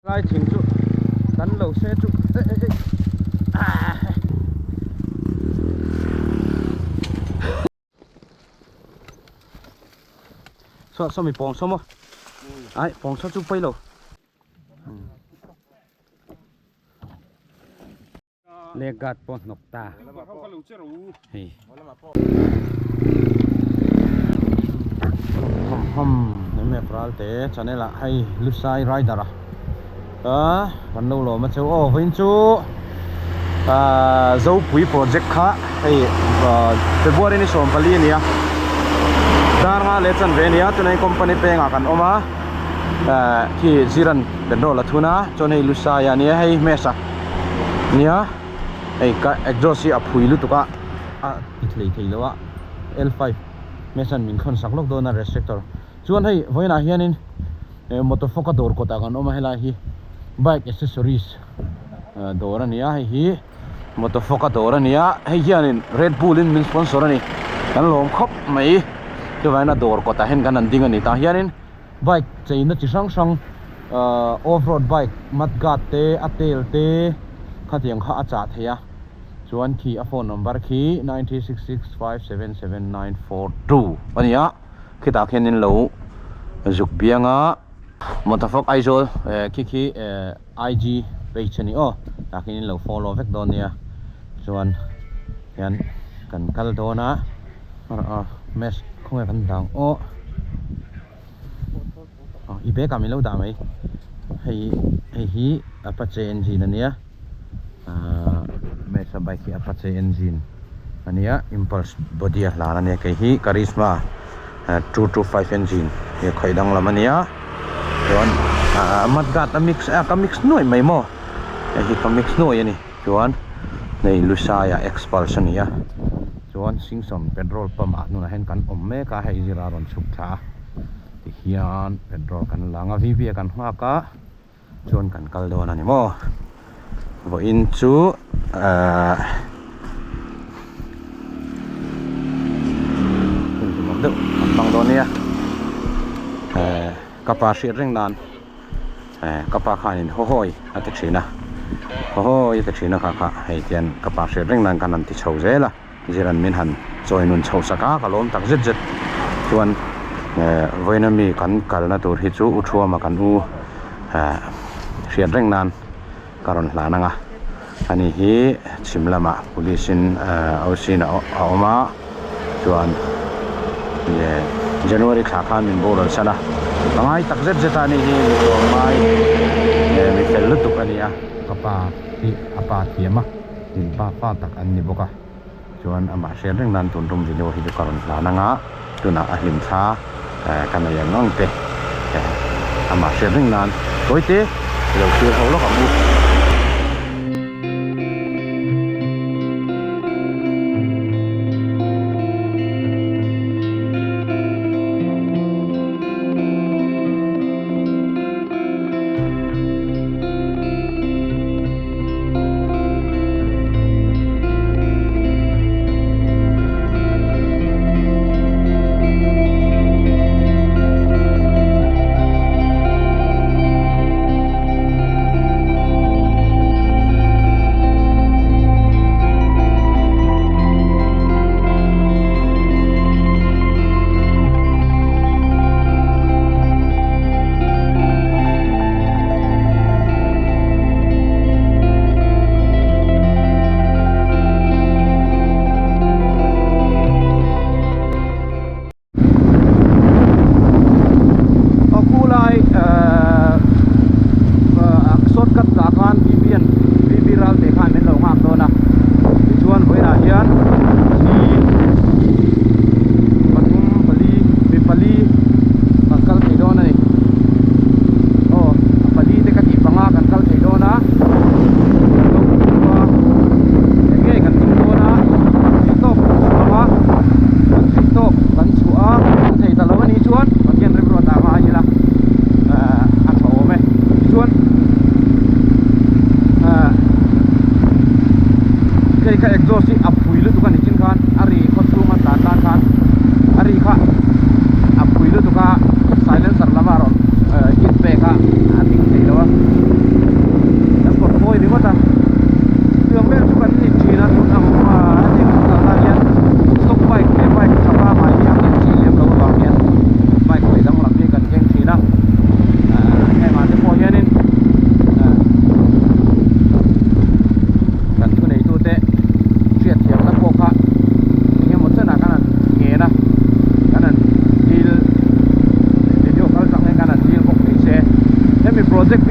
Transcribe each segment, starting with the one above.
Lai thing chu kan lo se chu eh eh eh ah. Saw saw mi pawng saw maw ai pawng saw chu pawi lo. Leg guard pawh hnawk ta hei hom hom mf ralte channel ah hei lusai rider a ah kan lo lawm a cheu aw vawiin chu ah zopui project kha hei february ni 14 a ni a dar nga leh chanve a ni a tunah hian company pengah kan awm a ah khi ziran petrol a thun a chuan hei lusai a nia hei hmesa. Nia hei ka exhaust hi a phui lutuk a a ti thlei thei lo a L five mesan min khawn sak lawk dawn a restrictor chuan hei vawiinah hianin motor fawk a dawr kawtah kan awm a helai hi bike accessories dawr a ni a hei hi motor fawk a dawr a ni a hei hianin red bull in min sponsor a ni kan lawm khawp mai chuvangin a dawr kawtah hian kan han ding a ni tah hianin. Bike cheina chi hrang hrang ahh off road bike mud guard te a tail te khatiang kha a chah thei a chuan khi a phone number khi 9366577942 a ni a khitah khianin lo zuk biang a Motafawk Aizawl eh khi khi eh IG page a ni aw tah khianin lo follow vek dawn nia chuan hian kan kal dawn a. A mesh khawnge kan dang aw i bag ah min lo dah mai hei hei hi apache engine ania ahh mesh a bike hi apache engine ania impulse body a hlan ania kei hi karizma 225 engine hi a khawih danglam ania chuan ahh mudguard a mix a ka mix nuai mai maw hei hi ka mix nuai ani. Chuan hei Lusaia Xpulse a ni a, chuan Singson petrol pump ah hnunah hian kan awm mek a, hei zira rawn chhuk thla a, tihian petrol kan la ang a, VV a kan nghak a, chuan kan kal dawn a ni maw, vawiin chu ahh hun hlimawm deuh kan hmang dawn nia, ehh ka pa hriat reng nan. Eh ka pa khanin haw hawi a ti thin a, haw hawi a ti thin a kha kha hei tian ka pa hriat reng nan khan han ti chho zel a, ziran min han chawi nun chho sak a ka lawm tak zet zet chuan eh vawiin ami kan kalna tur hi chu u thuama kan u eh hriat reng nan ka rawn hlan ang a, ani hi chhim lamah police in eh OC in a awm a chuan eh January thla khan min boral san a, ka ngai tak zet zet a ani hi mi tlawm ngai eh mi fel lutuk a ni a, ka pa hi a pa thiam a, in pa pa tak an ni bawk a, chuan amah hriat reng nan tun tum video hi chu ka rawn hlan ang a, tunah a hlim thla eh ka nei ang ang te eh amah hriat reng nan tawite i lo thlir ho lawk ang u. Aw khulai ehh shortcut ah khan VB an VB ral teh khan min lo nghak dawn a tichuan vawiinah hian ni pathum pali mi pali kan kal thei dawn a ni aw a pali te ka tih panga kan kal thei dawn a eng nge kan tum dawn a theihtawp kan chhuah ang a kan theihtawp kan chhuah a kan thei ta lo a nih chuan Pathian rimruat ah ngai ila ahh a tha awm e tichuan ahh hei kha exhaust hi a phui lutuk a ni chin khan a ri khaw chhunga tlan tan khan a ri kha a phui lutuk a silencer lama rawn hit pek a a ding thei lo a.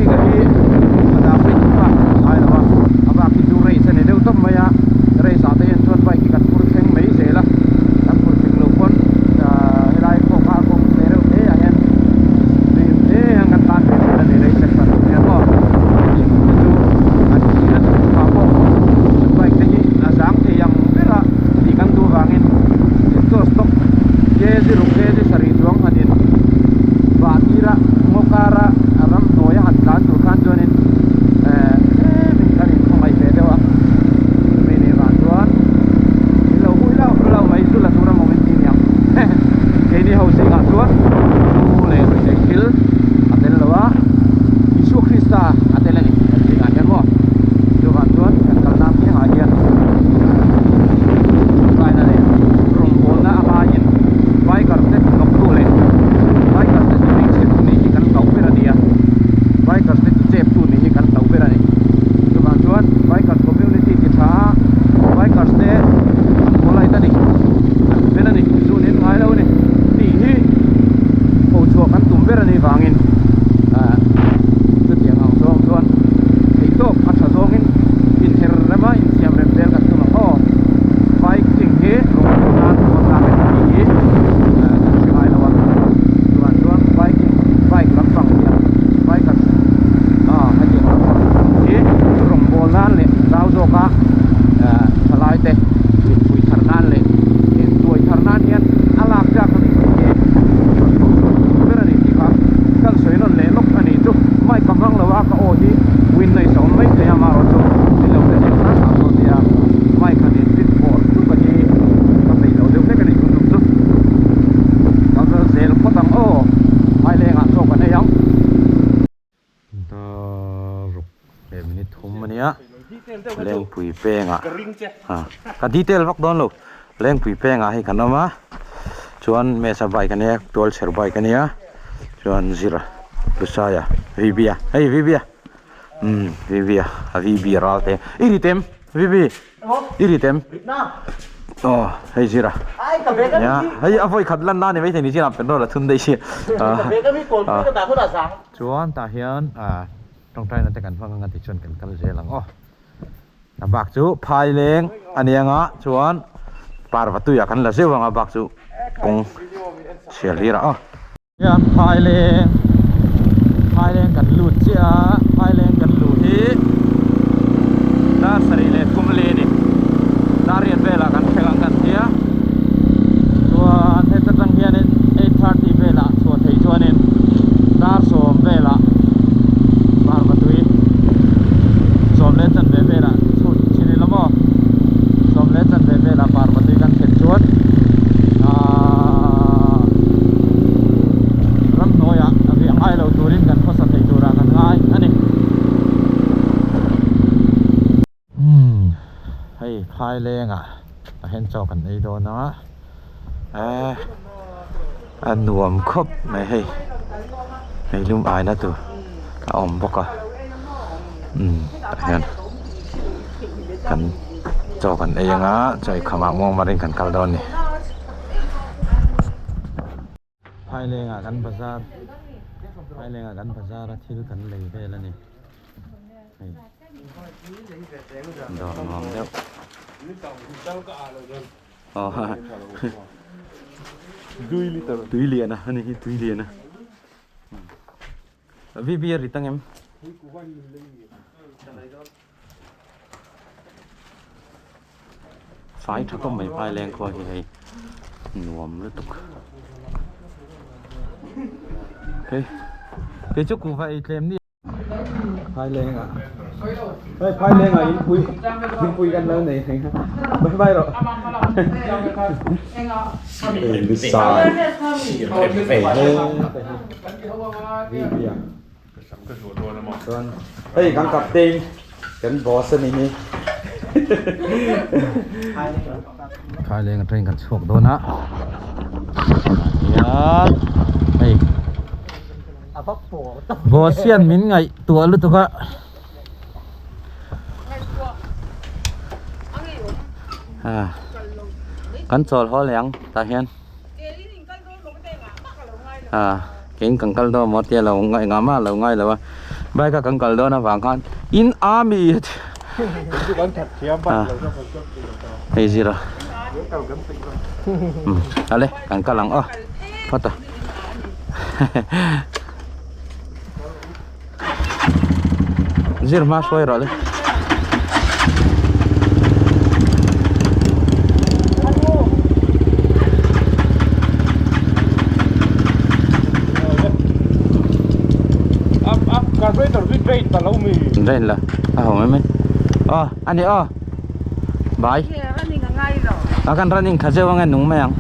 bik a hi a dang phei chu bak a ngai lo a, a bak hi chu race a ni deuh tawp mai a, race ah te hian chuan bike hi kan phur thleng mai zel a, kan phur thleng loh pawn ahh helai kawng a kawng te reuh te ah hian rim te hian kan tan ve thin a ni race section ah hian maw hetiang te chu an ti a chhungah pawh bike te hi a zang thei ang ber a tih kan duh vangin exhaust stock kg ruk kg sarih chuang han in vah tir a ngaw kar a a ramhnuai a han tlan tur khan chuanin eh tlemin kan inkhawngaih ve deuh a chumi nih vang chuan min lo hui lauh lauh mai chu la tur a mawm inti niang keini ho zingah chuan zu leh ruihtheih thil a tel lo a Isua Krista a tel a ni kan zingah hian maw chuvang chuan kan kalna apiangah hian tangkaina leh rawngbawlna a ngaiin biker te hnawktu leh biker te hmeichhe tu nih hi kan hlauh ber a ni a bikers te ti chep tu nih hi kan hlauh ber a ni chuvang chuan bikers community ti tha a bikers te an polite a ni an fel a ni zun in ngai lo a ni tih hi ko chhuah kan tum ber a nih vangin ah chutiang ang zawng chuan theihtawp a tha zawngin inher rema insiam rem zel kan tum ang aw biking hi rawn nan rawn lak a ni tih hi ah kan hre ngai lo a. Chuan chuan biking bike lampang tiang bikers ah hetiang lampang hi rawngbâwl nan leh zau zawka ah thalai te inpui thar nan leh intuai thar nan hian a lak tlak a ni tih hi rawn tho chhuak ber a ni tih kha kan sawi nawn leh lawk a nih chu mic ka hmang lo a ka aw hi wind noise a awm mai thei a amaherawhchu min lo hrethiam hram hram dawn nia mic han in fit bawr tuk a hi ka peih lo deuh hlek a ni tun tum chu. Kal vel zel phawt ang aw, Phailengah chaw kan ei ang. Daruk leh minute thum a nia, Lengpui pengah ka detail vak dawn lo, Lengpui pengah hei kan awm a, chuan Mesa bike a nia, Tualchher bike a nia, chuan Zira Lusaia VB a, hei VB a, umm VB a, a VB ral te, i ri tem VB. I ri tem. Aw hei zira. Nia hei a vawi khat lan na ni maithei ni chin ah petrol a thun daih si. Chuan tah hian tawngtaina te kan hmang anga tichuan kan kal zel ang aw. A bak chu phai leng a nia nga chuan parva tuiah kan la zeuh ang a bak chu kawng chhiar hlir ah aw. Hian phaileng phaileng kan lut chiah a phaileng kan luh hi dar sarih leh thum li a ni dar riat velah kan thleng ang kan tia chuan heta tang hianin 8:30 velah chhuah theih chuanin dar sawm velah parvatui sawm leh chanve velah chhut chin ila maw sawm leh chanve velah parvatui kan thlen chuan ahh ramhnuaiah riah ngai lo turin kan khawsa thei turah kan ngai a ni. Umm hei phai lengah a hen chaw kan ei dawn a eh a nuam khawp mai hei hei lum aina tur a awm bawk a umm tah hian kan chaw kan ei anga chaw ei khamah muang marin kan kal dawn a ni. Phailengah kan bazar Phailengah kan bazar a thil kan lei vel a ni hei dawr nuam deuh aw tui lian a ani hi tui lian a VB a rit ang em? Fai tha khawp mai phai leng khua hi hei nuam lutuk hei kei chu kuhva ei tlem ni phai leng ah hei phai leng ah inpui inpui kan lo nei hei bye bye rawh hei sai hei Chuan hei kan captain kan boss a ni hi Phaileng atangin kan chhuak dawn a hian hei boss hian min ngaihtuah lutuk a kan chawl haw leh ang tah hian. Ah kein kan kal dawn maw tia lo ngaih ngah mah lo ngai lo a. Bike a kan kal dawn avang khan in army hei zir a ale kan kal ang aw phawt a zir hma hruai rawh le. Drain la a ho mai mai aw ani aw bai a kan running kha zeuh ange nung mai ang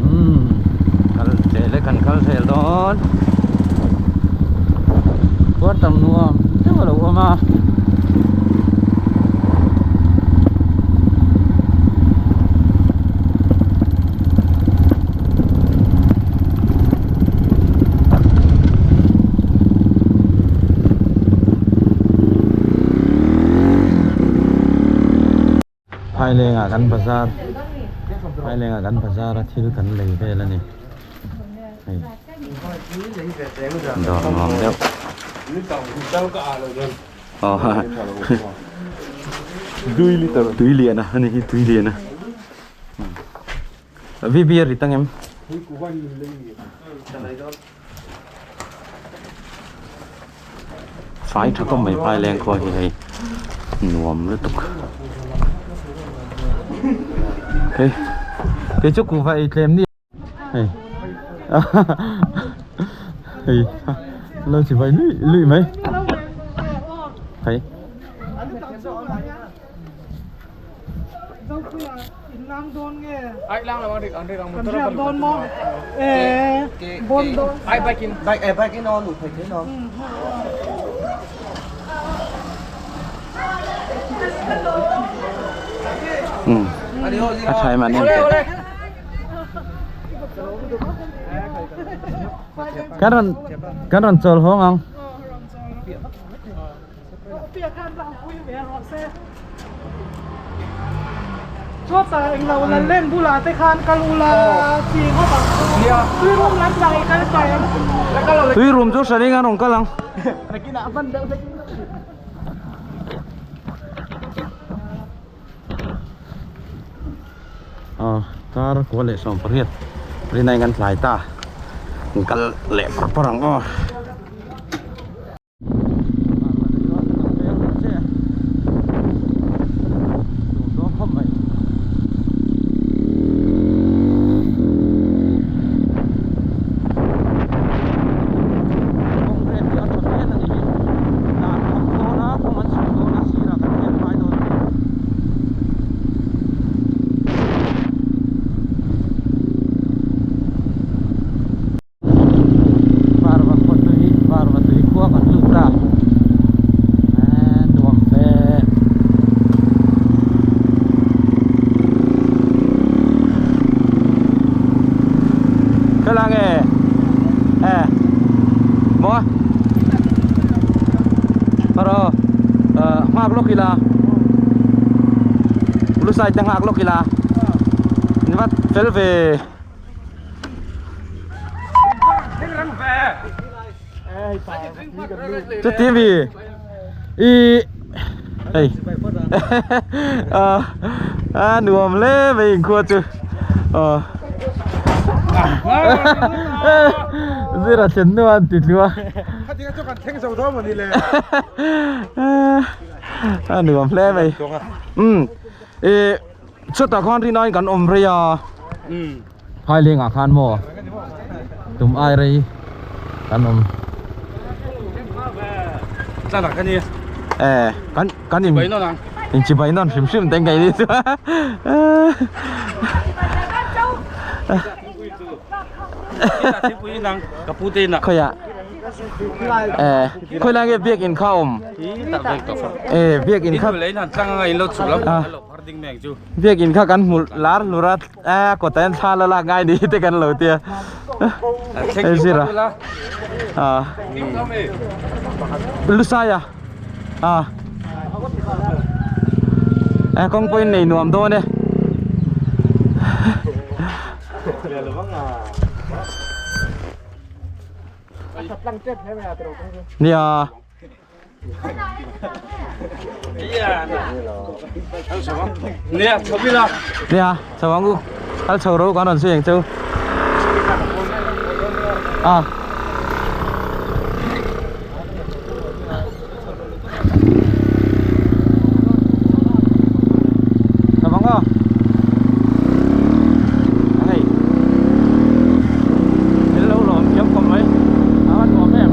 umm kal zel e kan kal zel dawn khuar tam nuam deuh a lo awm a. Phailengah kan bazar Phailengah kan bazar a thil kan lei vel a ni hei dawr nuam deuh aw tui lian a ani hi tui lian a. VB a rit angem? Fai tha khawp mai phai leng khua hi hei nuam lutuk. Hei kei chu kuhva ei tlem ni hei hei lo chi vai lui lui mai hei. A tha em an em teh. Kan rawn kan rawn chawl hawng ang. Tui rum chu hran in an rawn kal ang. Aw car kua leh 18 rinai kan tlai ta kal leh par par ang aw. Parva khawtui parva tui khua kan lut ta eee nuam ve khela nge e maw haraw nghak lawk ila lu side te nghak lawk ila ni vat fel ve. Chuti mi i hei a nuam hle mai inkhua chu aw zira thlen hnu a an ti tlu a a nuam hle mai umm i chutah khan rinaiin kan awm rei a. Phailengah khan maw tum ai rei kan awm. Tlanah ka ni. Eh, kan kan in Chibai nawn ang. In chibai nawn hrim hrim teng kai ni chu. Thingpui nang ka pu te inah. Khawia. Eh, khawilai nge biak in kha awm? Eh, biak in kha. In lei nan tlang anga in lo chhuk lam. Biak in kha kan hmu lar hlur a. A kawtah hian thla la lak ngai ni te kan lo tia hei zir a a lusai a a. Eh kawng pawhin nei nuam dawn e. Nia. Nia, chho ila. Nia, chho ang u. Kal chho ro kan rawn zui ang cheu. Ah. Chho ang aw. Hei. Min lo lawm thiam khawp mai. A va nuam em.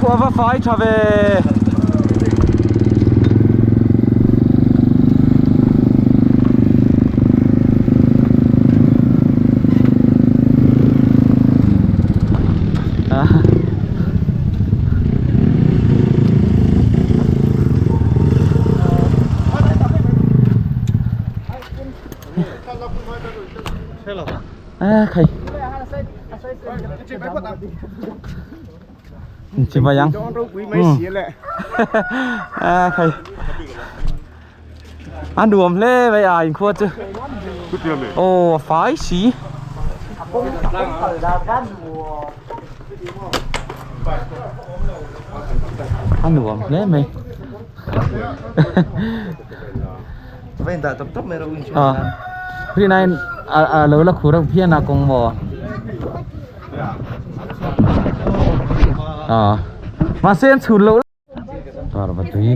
Khua va fai tha ve. A khai chibai ang a khai a nuam hle mai a inkhua chu aw a fai si a nuam hle mai rinaiin a lo la khur ang phian a kawng maw mahse an chhun loh Parva tui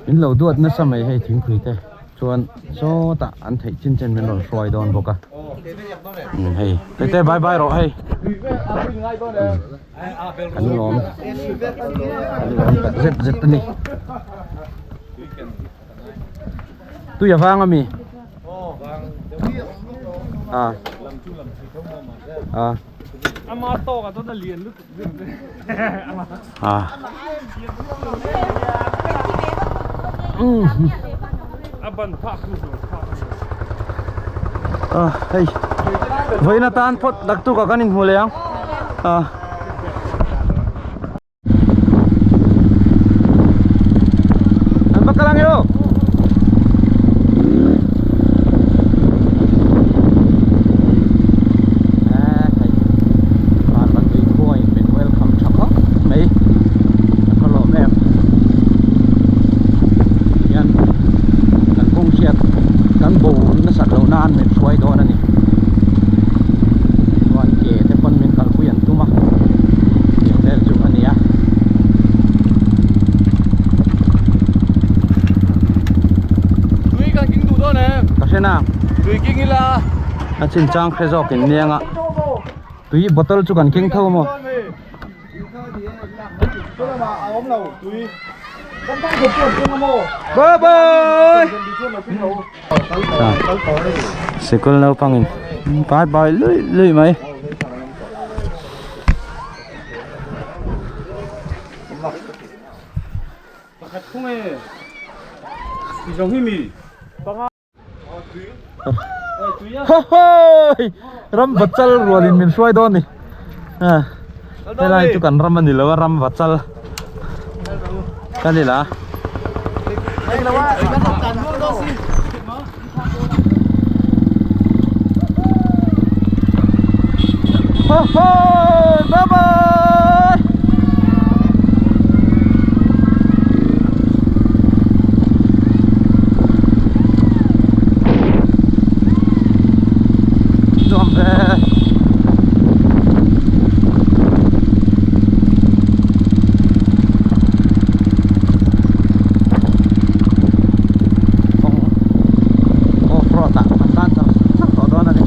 in lo duat nasa mai hei thingpui te chuan sawtah an theih chin chen min rawn hruai dawn bawk a umm hei tete bye bye rawh hei an lawm an lawm tak zet zet a ni tui a vang ami ah ah ah ah hei vawiin atan phawt naktuk ah kan inhmu leh ang ah. An va kal ang e aw. Kan bo nasat loh nan min hruai dawn a ni chuan ke te pawn min kalpui an tum a tiang vel chu a ni a. Tui kan king duh dawn em? Ka hre na. Tui king ila. A chinchang hre zawk in niang a. Tui bottle chu kan keng tho maw? Bye bye. Sikul naupangin bye bye lui lui mai. Hahaii ram vachal rualin min hruai dawn ni helai chu kan ram a ni lo a ram vachal ka ni la hahaii bye bye. Nuam ve. Kawng off road ah kan tan char char tawh dawn a ni.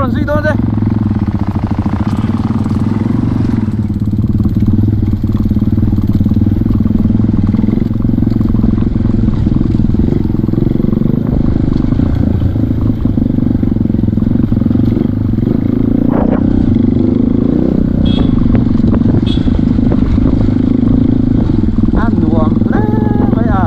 rawn zui dawn che. A nuam hle mai a.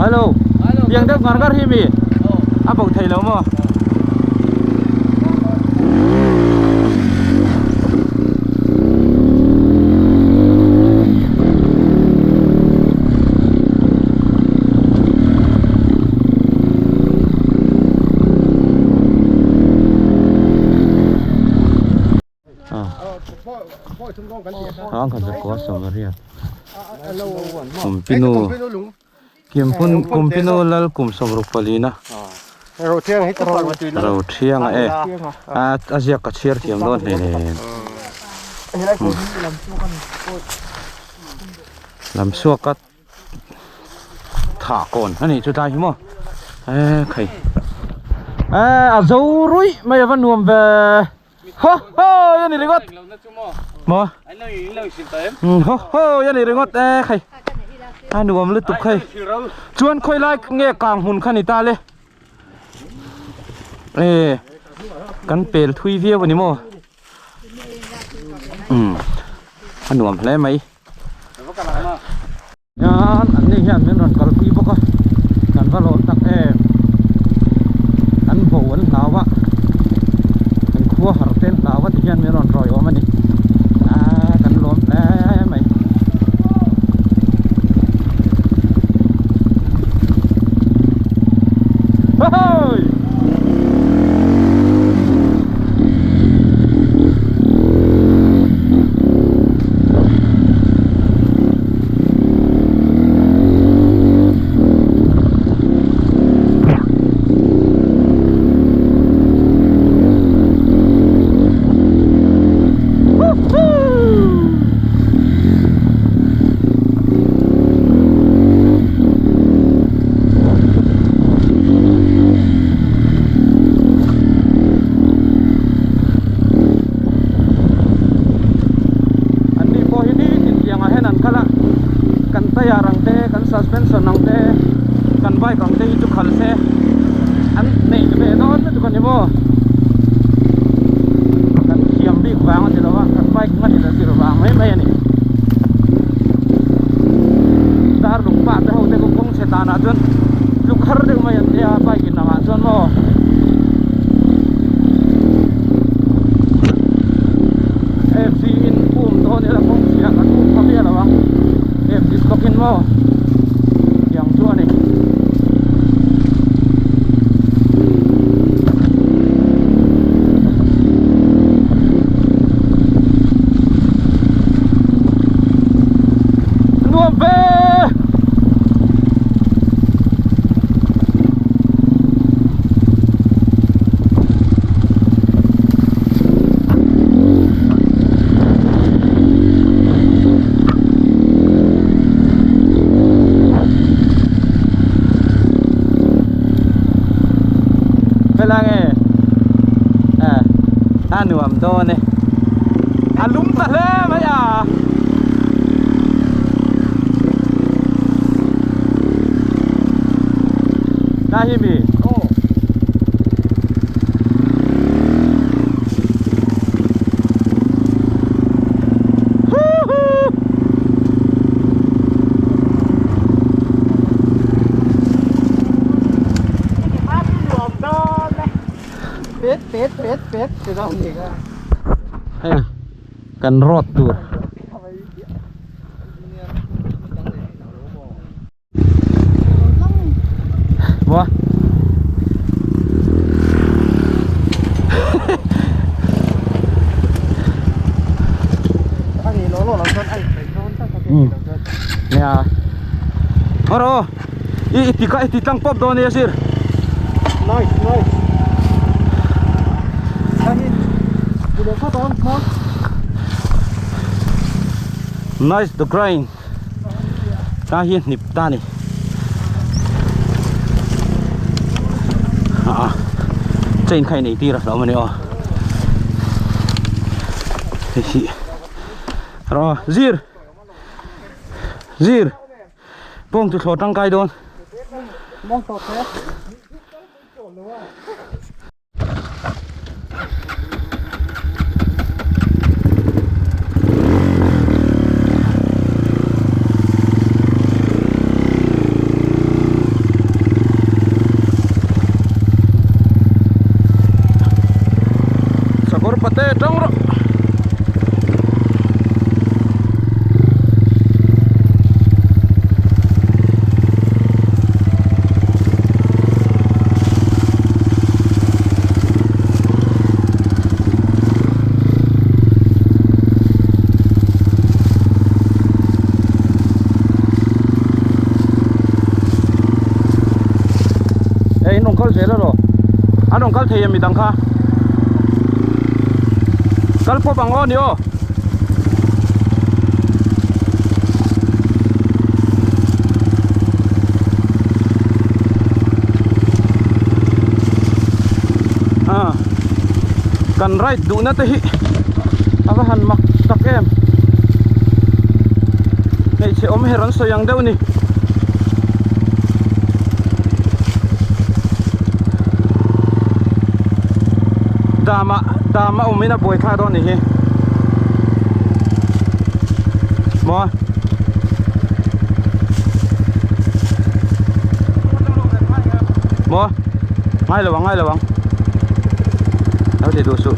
Hello. Piang deuh ngar ngar hi mi. A bo thei lo maw? Kumpinu Kumpinu lal kum sawmruk palina Rothianga e a ziak ka chhiar thiam dawn hle lam chhuak a thah kawn a nih chu tlai hi maw e khai e a zo ruih mai a va nuam ve ho ho a ni ringawt maw ho ho a ni ringawt e khai a nuam lutuk hei chuan khawi lai nge kang hmun kha ni ta le e kan pel thui viau a ni maw a nuam hle mai. Hian an ni hian min rawn kalpui bawk a kan va lawm tak em an bo an hlau a an khua har te an hlau a ti hian min rawn rawi awm a ni aaa kan lawm hle mai. Hahaii. An ni pawh hi nitin tiangah hian an kal a, kan tyre ang te, kan suspension ang te, kan bike ang te hi chu khal se an neih ve dawn lutuk a ni maw? Kan thiam bik vang a ni lo a, kan bike ngatin a zir vang mai mai a ni. Dar lung pah te ho te kawng chhe danah chuan tluk har deuh mai an nia bike in angah chuan maw. Fc in um dawn ila kawng chhia kan um kha miah lo ang fc stock in maw tiang chu a ni. Nuam ve! Helai nge a nuam dawn e a lum ta hle mai a. Nahimi Hei kan road tur. Maw. Nia. Aro. I ti ka ti tlang pawp dawn nia sir. Nice, nice. Nice the grind. Ta hi hnip ta ni. A chain kha in ei tir a hlauh a ni aw. Hei hi. Ro zir. Zir. Pawng chu thlawh tangkai dawn. Sakawr pate tang rawh. Ei in rawn kal zel elaw an rawn kal thei em midang kha kal pawp ang aw ni aw. A kan ride duhna te hi a va han mak tak em hmeichhe awm her an sawi ang deuh a ni. Dam ah dam a awm in a buai thlak dawn a nih hi maw. Maw ngai lo ang ngai lo ang lo ti duh suh.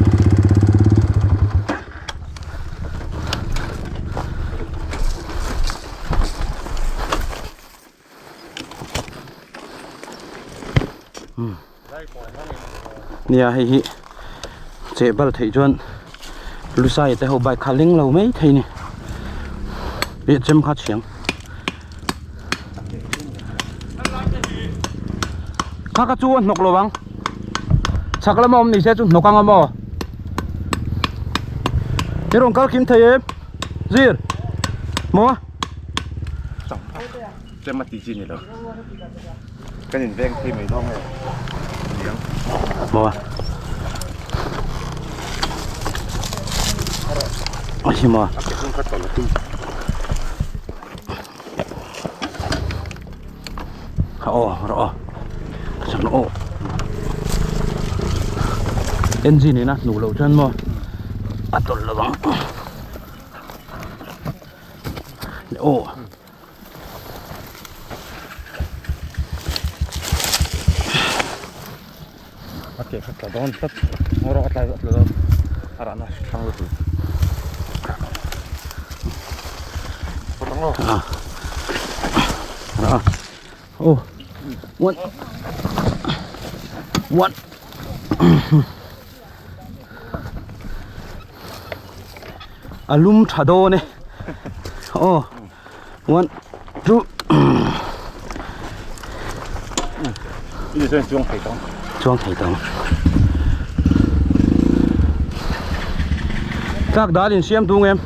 Nia hei hi cheh bal theih chuan lusai te ho bike kha ling lo mai thei ni ih chem kha chhiang kha kha chu a hnawk lo ang chhak lama awm ni se chu hnawk ang a maw i rawn kal kim thei em zir maw. Chem a ti chi ni lo. Kan in veng thei mai dawn nge niang. Maw. A hi maw. A ke hnung kha tawlh a tum. Aw rawh aw. Chuan aw. Engine in a hnuh loh chuan maw a tawlh lo ang. Aw. A ke kha tla dawn tlat ngaw rawh a tlai a tla dawn a rahna hrang lutuk a a oh one one a lum tha dawn e aw one two Ini chuan chuang thei tawng chuang thei tawng tlak dal in siam tung em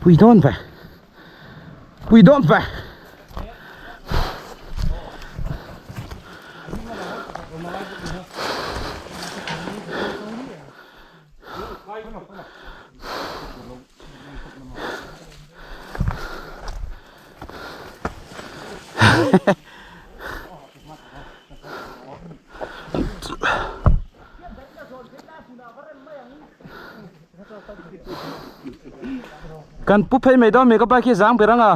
Pui dawn ve. Pui dawn ve. Kan pu phei mai dawn mi ka bike hi zang ber anga.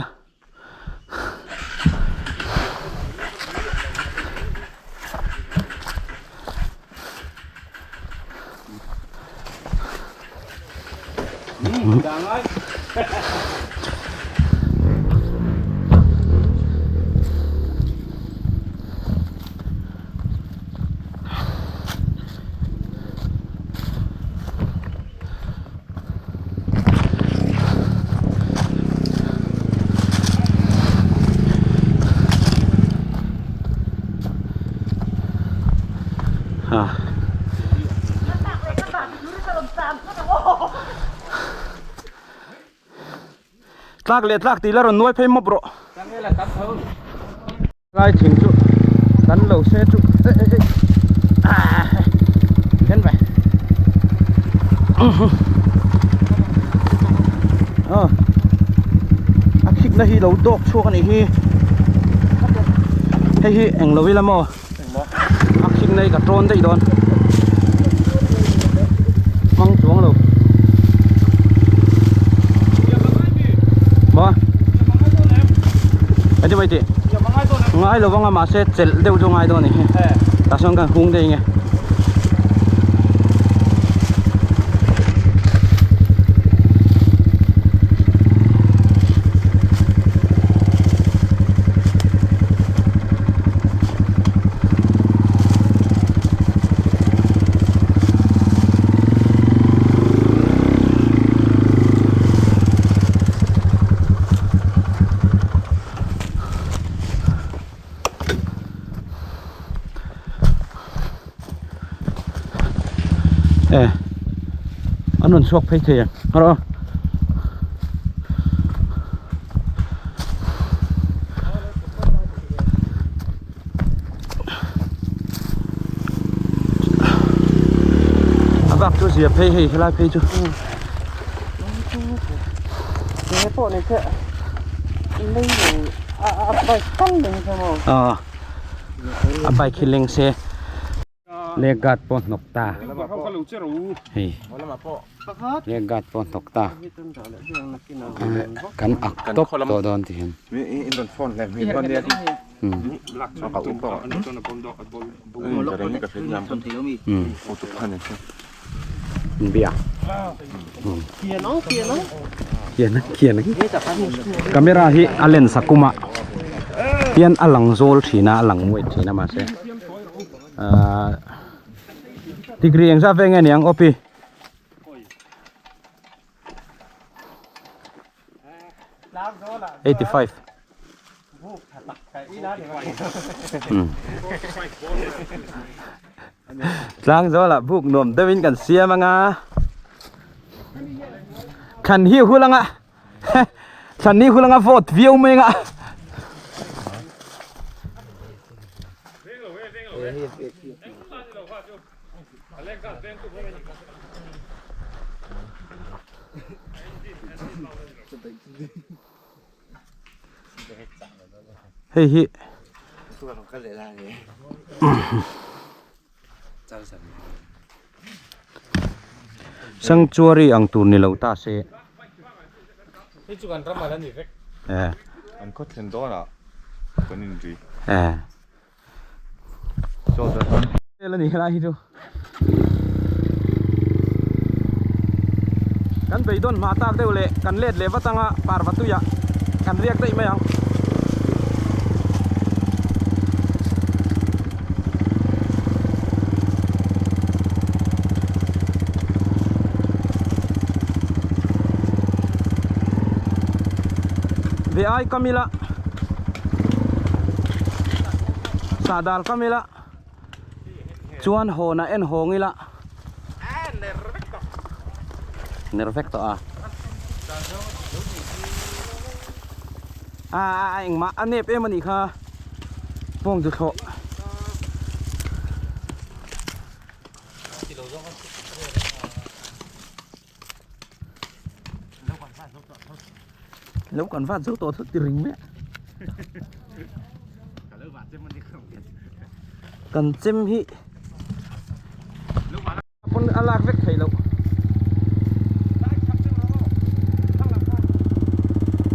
Tlak leh tlak tih la rawn nuai phei mawp rawh. Lai thing chu kan lo se chu eh eh eh ah then vai ah a khik na hi lo dawk chhuak a nih hi hei hi eng lo ila maw a khik na hi ka tawn daih dawn hmang chuang lo maw ati mai tih ngai lo vanga mahse chelh deuh chu ngai dawn a ni hi tah sawn kan hung daih nge. E an rawn chhuak phei thei ang rawh a bak chu zia phei hei helai phei chu a bike hi leng se leg guard pawh hnawk ta hei leg guard pawh hnawk ta kan ak tawp tawh dawn ti hian Bia. Camera hi a lens a kuma hian a lang zawl thin a a lang muai thin a mahse ahh degree engzat vel nge niang awpi 85 Tlang zawlah buk nuam deuhin kan siam anga thlan hi hul anga thlan hi hul anga vote viau mai anga Hei hi Sanctuary ang tur ni lo ta se. Hei chu kan ram a la ni vek. Eh. An khaw thlen dawnah kan inri. Eh. Vel a ni helai hi chu kan beidawn hma tak deuh leh kan let leh vat anga parva tuiah kan riak daih mai ang. Ve ai kam ila. Sahdal kam ila chuan hawn ah en hawng ila ner vek tawh a. A a engmah a nep em anih kha bawng chu thlawh. Lo kan vat zo tawh thut ti ring mai a. Kan chem hi pawn a lak vek theih loh.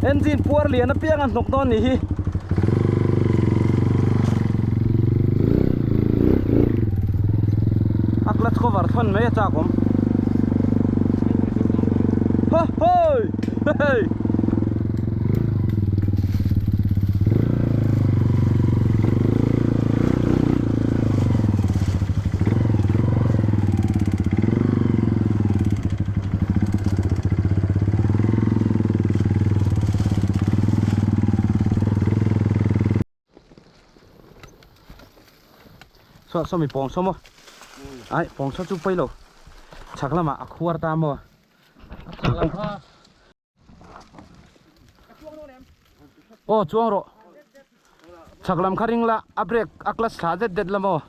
Engine puar lian apiang a hnawk dawn nih hi. A clutch cover thawn mai a chak awm. Ha hoi! Hei! Saw saw mi pawng saw maw ai pawng saw chu pawi lo chhak lamah a khuar ta maw aw chuang rawh chhak lam kha ring la a brake a clutch thla det det la maw.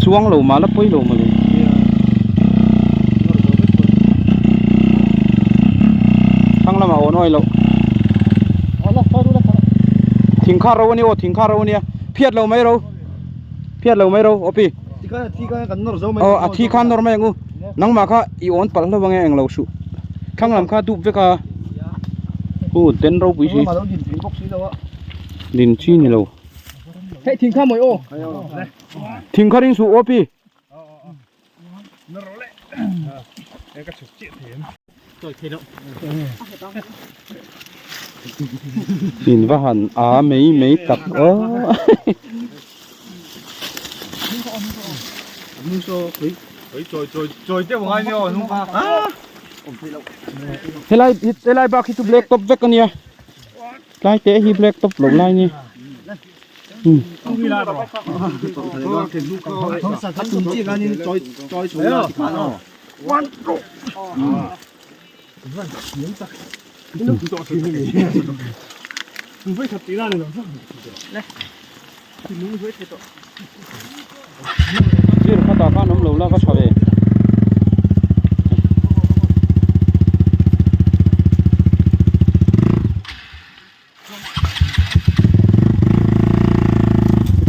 Chuang lo mah la pawi lo mawle. Thlang lamah awn awih loh. Thing kha ro a nia aw thing kha ro a nia phiat lo mai ro phiat lo mai ro awpi aw a thi khan nawr mai ang u nangmah kha i awn palh hlauh ange englo suh thlang lam kha dup vek a hu den ropui si din chi ni lo. Hei thing kha mawi aw. Thing kha ring suh aw pi. In va han a mei mei tak aw. Helai helai bak hi chu black top vek ania. Tlai te hi black top lo lai ni. Sir khatah khan awm lo la va tha ve.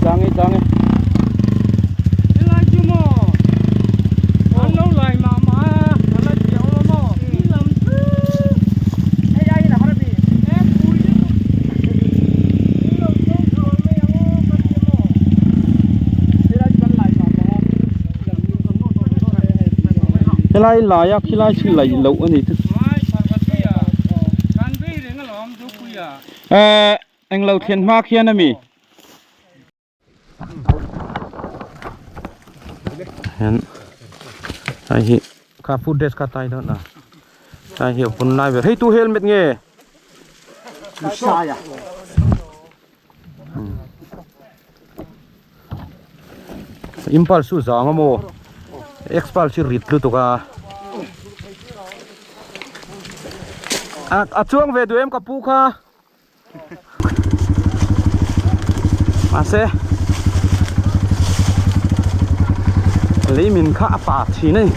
Chang e chang e. Helai chu maw an lo lai mah mah a a la chiang lo maw i lam chu hei ai in a har a ni e pui lutuk i lo chho chhuah mai ang aw ka ti maw helai chu kan lai mah mah a. Helai lai a khilai chu laih loh a ni chu. Eh englo thlen hma khian a mi. Hian hei hi kha foot rest kha tai dawn a hei hi a vun lai ber hei tu helmet nge. Impulse chu zang a maw Xpulse hi rit lutuk a a chuang ve duh em ka pu kha mahse lei min kha a pa thin a ni.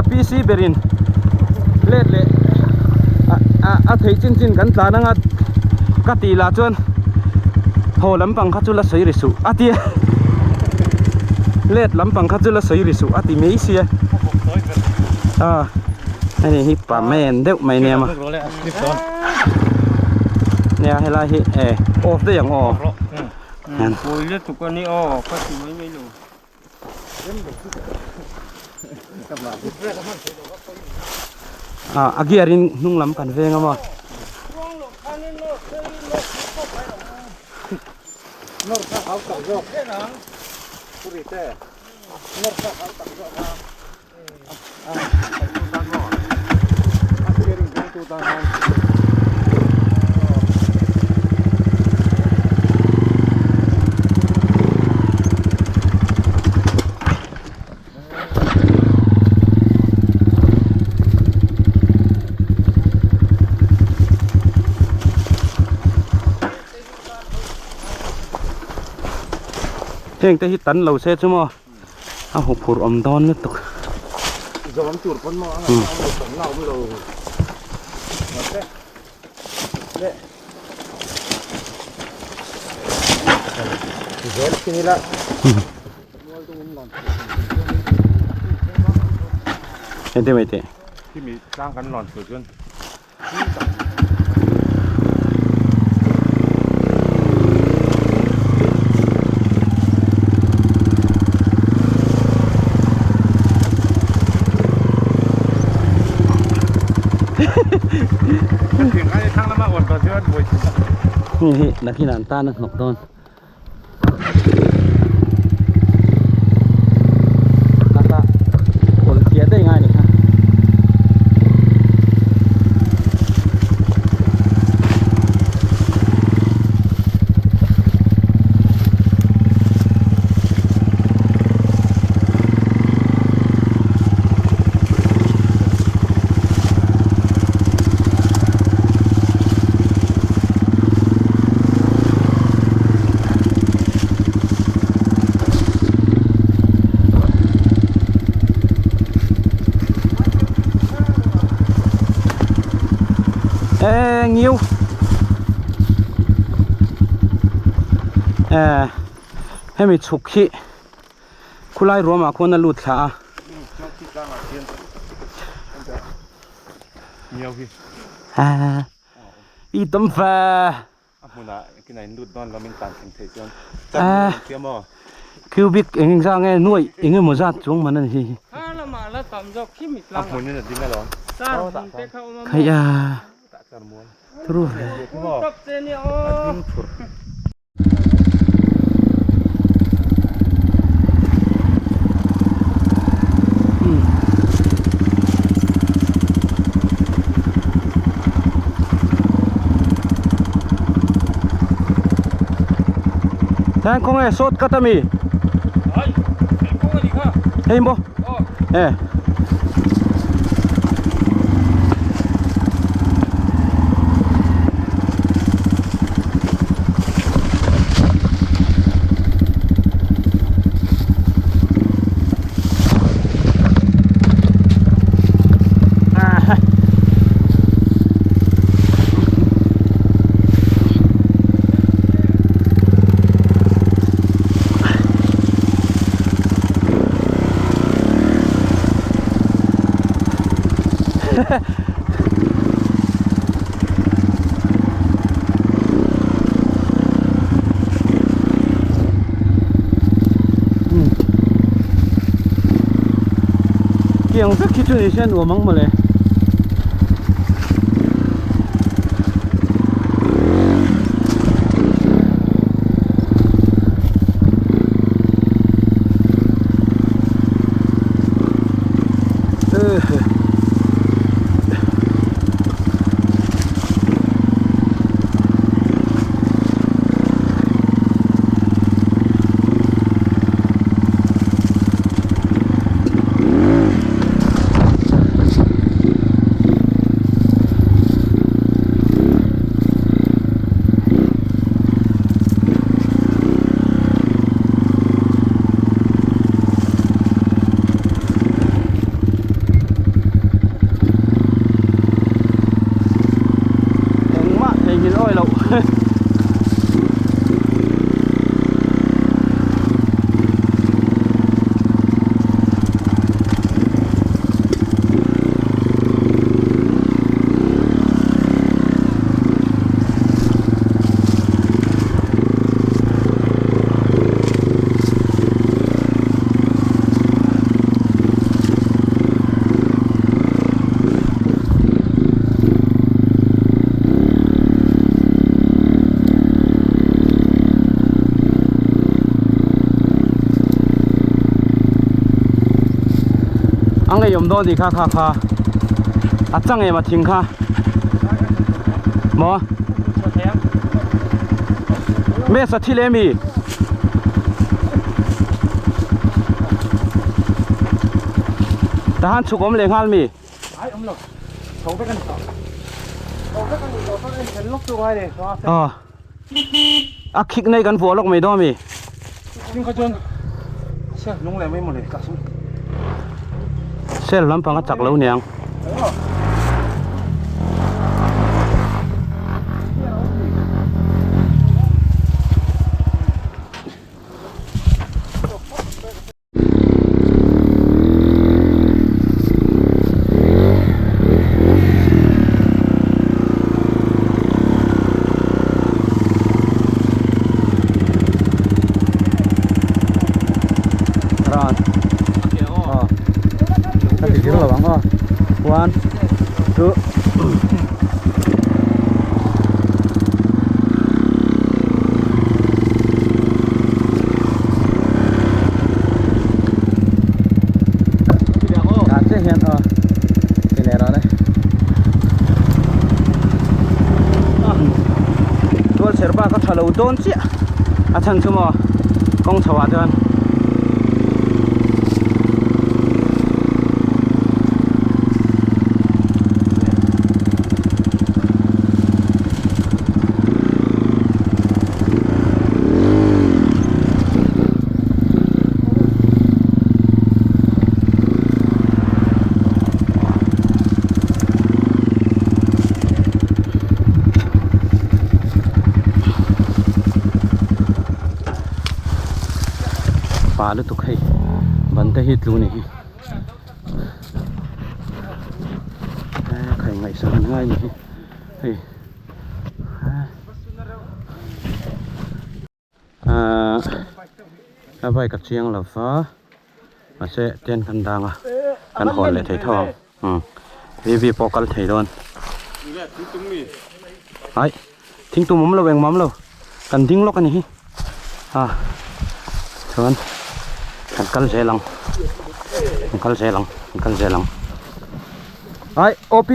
a PC berin let leh a a theih chin chin kan tlan anga ka tih lah chuan haw lampang kha chu la sawi ri suh a ti a let lampang kha chu la sawi ri suh a ti mai sia a hei hi pa men deuh mai nia maw nia helai hi e off daih ang aw Ah a gear in hnung lam kan veng a maw. Heng te hi tan lo se chu maw. A huphurh awm dawn lutuk. Zawm tur pawn maw a ngaihna awm lo tawmna awm lo. Mahse le zel thin ila. Ente mai teh. Khi mi tlang kan lawn tur chuan. Hei hi nakin an tan a hnawk dawn. Ê nhiêu à hemi chhuk hi khulai ruamah khuan a lut thla a i tam ve A hmunah kina in lut dawn lo min tan thleng theih chuan chan in awm thiam aw. Cubic eng eng zah nge nuaih eng emaw zat chuang man a ni hi. A hmun in a ding alawm. Khaih a thuru ve. A ding thur. Thang kawng e sawt cut ami hei maw e Tiang vek hi chu ni se nuam ang mawle. A ngeiawm dawn tih kha kha kha a chang em a thing kha maw mesa thil emi tahan chhuk awm leh nghal mi ai awm lo chho vek ani tawh chho vek ani tawh chuan en then lawk chu ngai nei aw a khik nei kan vuah lawk mai dawn ami thing kha chuan sel lung leh mai mawle ka sum sel lampang a chak lo niang Ran. Ờ. Ka ti kir lo ang aw. One, two. Tah chiah hian aw ti leh rawh le tual chher bak a tha lo dawn chiah a chhan chu maw kawng chho ah chuan Pa lutuk hei ban te hi tlu ni hi khai ngaihsak an ngai ni hi hei ahh a bike a chiang lo va mahse tent kan dang a kan hawn leh thei tho ang umm V pawh kal thei dawn ai thingtum awm lo engmah awm lo kan ding lawk a ni hi ah chuan kan kal zel ang kan kal zel ang kan kal zel ang ai O_P.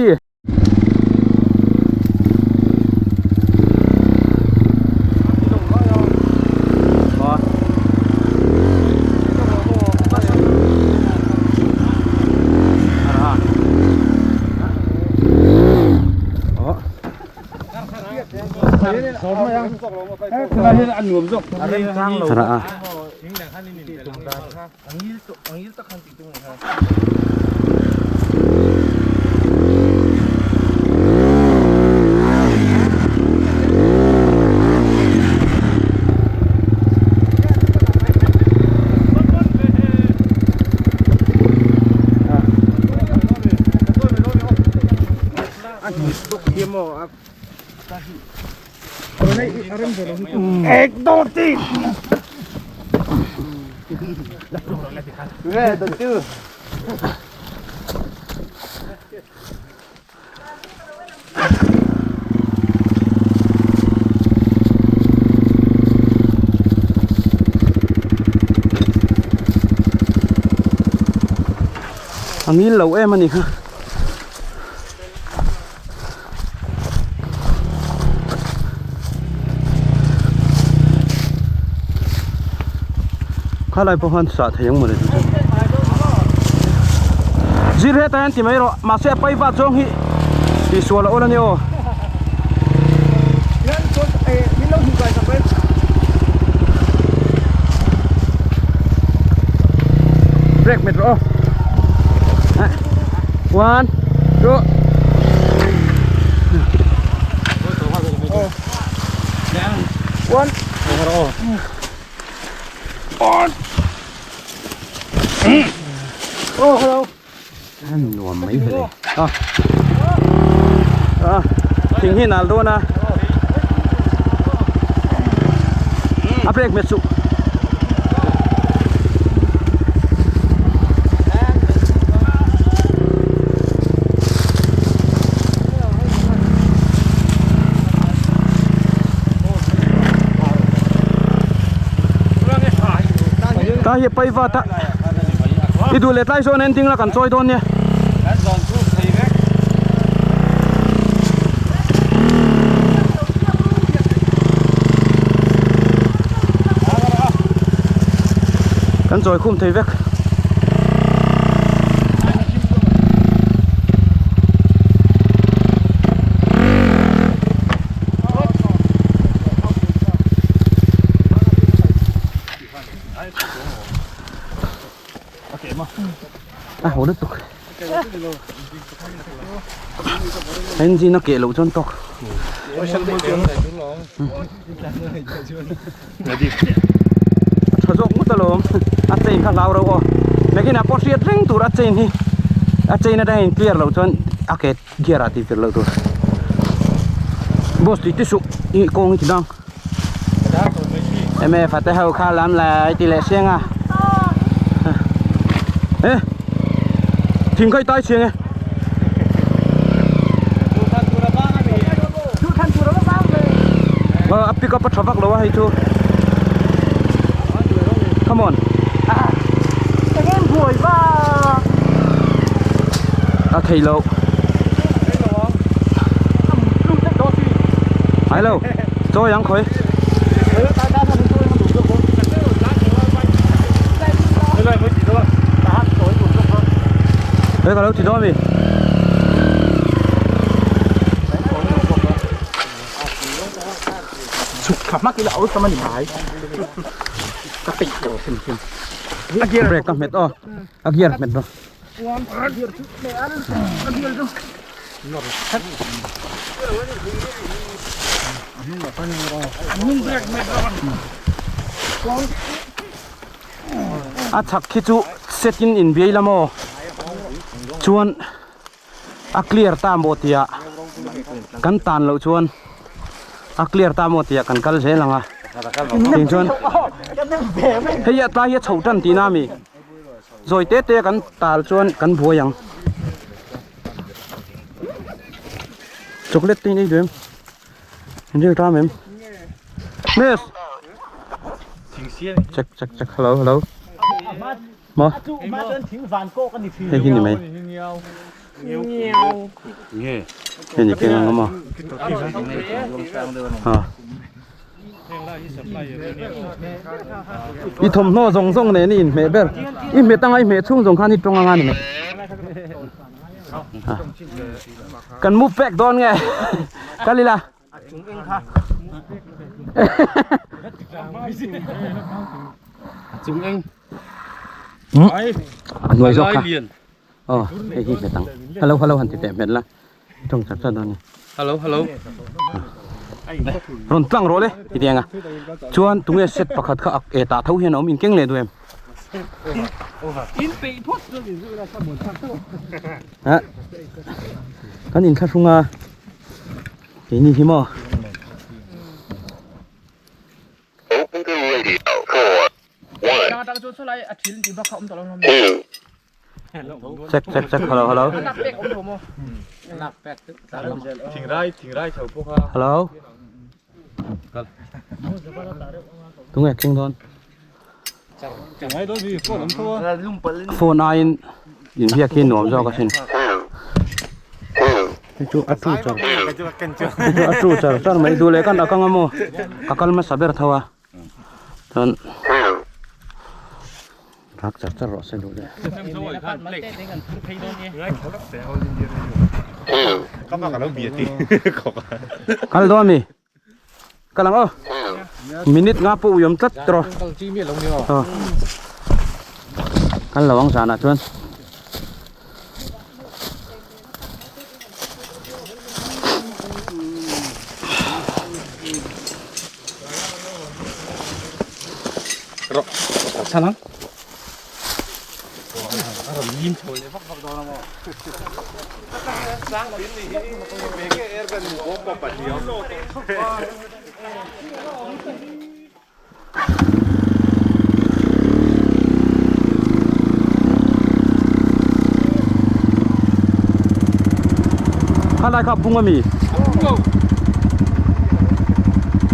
A ngil lo em a ni kha. Khalai pawh khan sah thei ang mawle chu zir hetah hian ti mai rawh mahse a pai vat zawng hi tihsual a awl a ni aw. Break met rawh aw. One, two. One. Oh, hello. Nuam mai vele. Ah. Ah, thing hi nal dawn a. A break met suh. Ta hi pai va ta. I duh leh tlai zawn ending la kan chawi dawn nia. Kan zawn chhuk thei vek. Kan chawi khum thei vek. A ho lutuk engine a keh loh chuan tawk a tha zawk ngawt alawm a chain kha hlau reuh aw nakinah pawh hriat reng tur a chain hi a chain atanga in clear loh chuan a ke gear ah tih tir loh tur boss tih te suh ih kawng hi ti dang. Eme fate ho kha lam lai ti leh siang a e thing khai tai chiang e a pick up a tha vak lo a hei chu come on a thei lo hello Chawi ang khawi. Hei ka lo ti dawn mi. Chhuk thla hmak ila awlsam a ni mai. Ka peih lo hrim hrim. Brake ka hmet aw. A gear hmet rawh. A chhak khi chu set in inbiai la maw chuan a clear ta maw tia kan tan loh chuan a clear ta maw tia kan kal zel ang a tin chuan hei a tlai hi a chho tan tihna a mi. Zawi te te kan tal chuan kan buai ang. Chocolate te in ei duh em? In ril tam em? Miss! Check check check hello hello. Ma. Hei hi ni mai. Hei ni keng ang a maw? Ha. I thawmhnaw zawng zawng nen i inhmeh ber i hmet anga i hmeh chhung zawng khan i tawng anga ni mai kan move back dawn nge kal ila a hnuai zawk kha aw hei hi hmet ang hello hello han ti teh hmet la. Tawng char char dawn a ni. Hello hello. Rawn tlang rawh le ti tiang a. Chuan tunge set pakhat kha ak e tah tho hian a awm in keng leh duh em? In peih phawt chuan in zui la samuan thlak tawh. Ha. Kan in thlahrung a. Keini hi maw. Check check check hello hello. Hello. Tunge king dawn. Phone aiin in biak hi nuam zawk asin. Hei chu a tu char. Hei chu a tu char char mai duh leh kan a kang a maw. Ka kal hmasa ber tho a. Chuan rak char char rawh se duh leh. Kal dawn mi. Kal ang aw. Minute nga pawh ui awm tlat tawh. Kal lo ang zanah chuan. Kha lai kha a pung ami?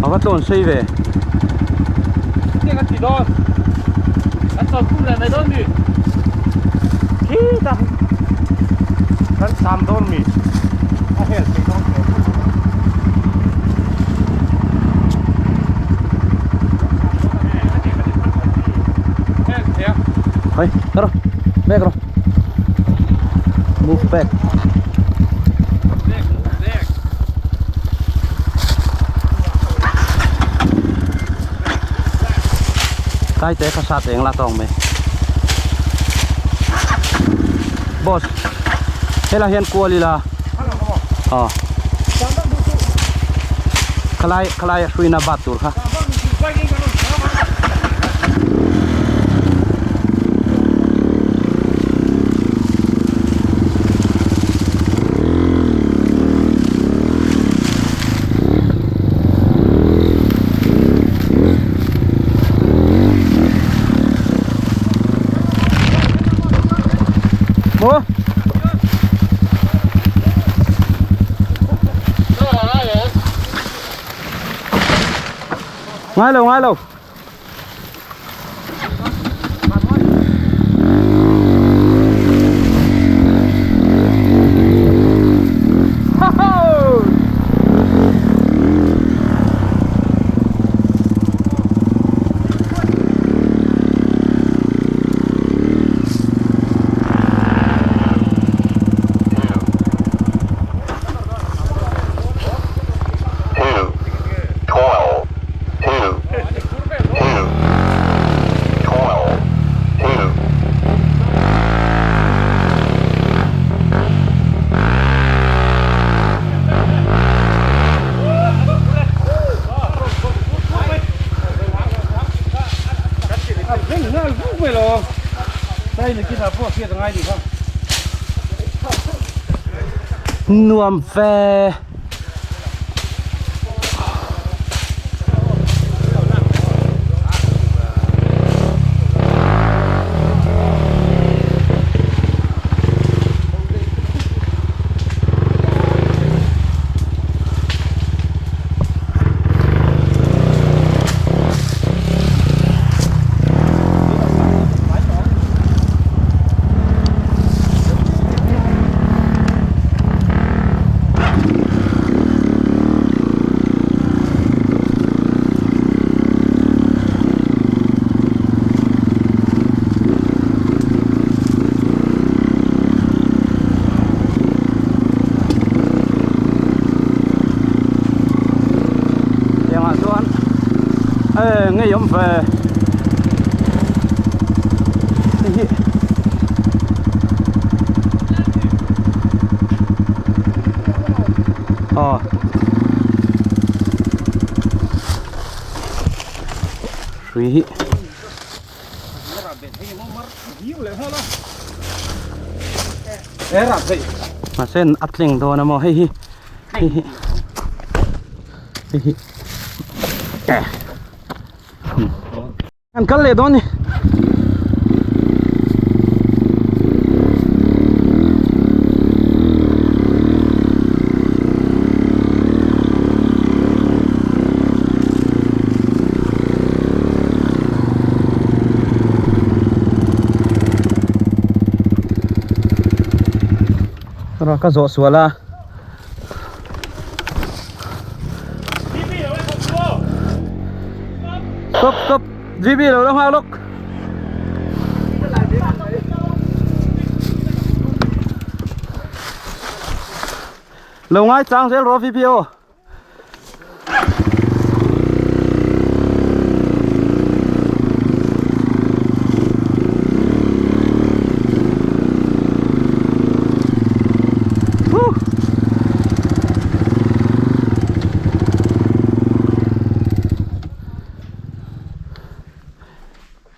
A va tlawn sei ve. Khitah kan sam dawn mi a hel thei dawn hle. Hey, tara, back ro. Move back. Kai te kha sat eng la tawng mai. Boss, hela hian kual ila. Ờ. Khalai khalai hruina bat tur kha. Maw? Ngai lo ngai lo. Nuam ve. Tiangah chuan e ngei awm ve hei hi aw hrui hi. Mahse a tling dawn a maw hei hi hei hi hei hi an kal leh dawn ni. Ka zawh sual a stop stop GB lo la nghak lawk lo ngai chang zel rawh VP aw.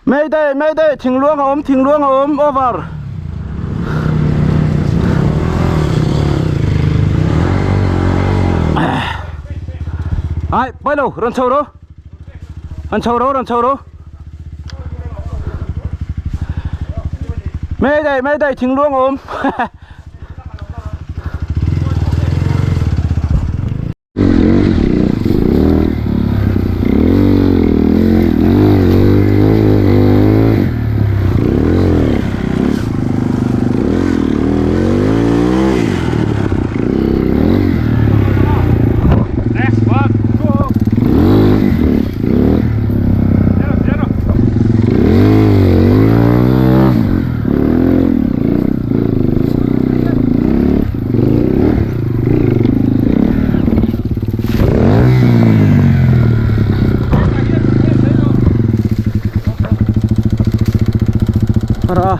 Mayday mayday thingluang a awm thingluang a awm over. Ai bay lo rawn chho ro rawn chho ro rawn chho ro Mayday mayday thingluang a awm. Ara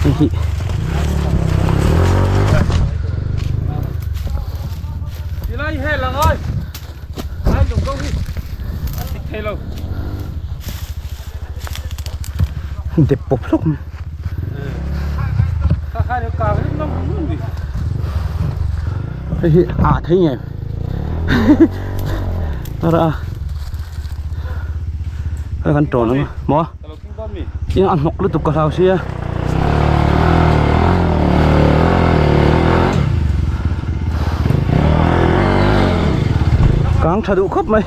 Hei hi Tilai he lang oi. Lai lung ko hi. Tik thei lo. Dep pawp hlawk mai. Hei hi ah thei nge ara a kan tawn ang maw in a hnawk lutuk ka hlau sia kang tha duh khawp mai.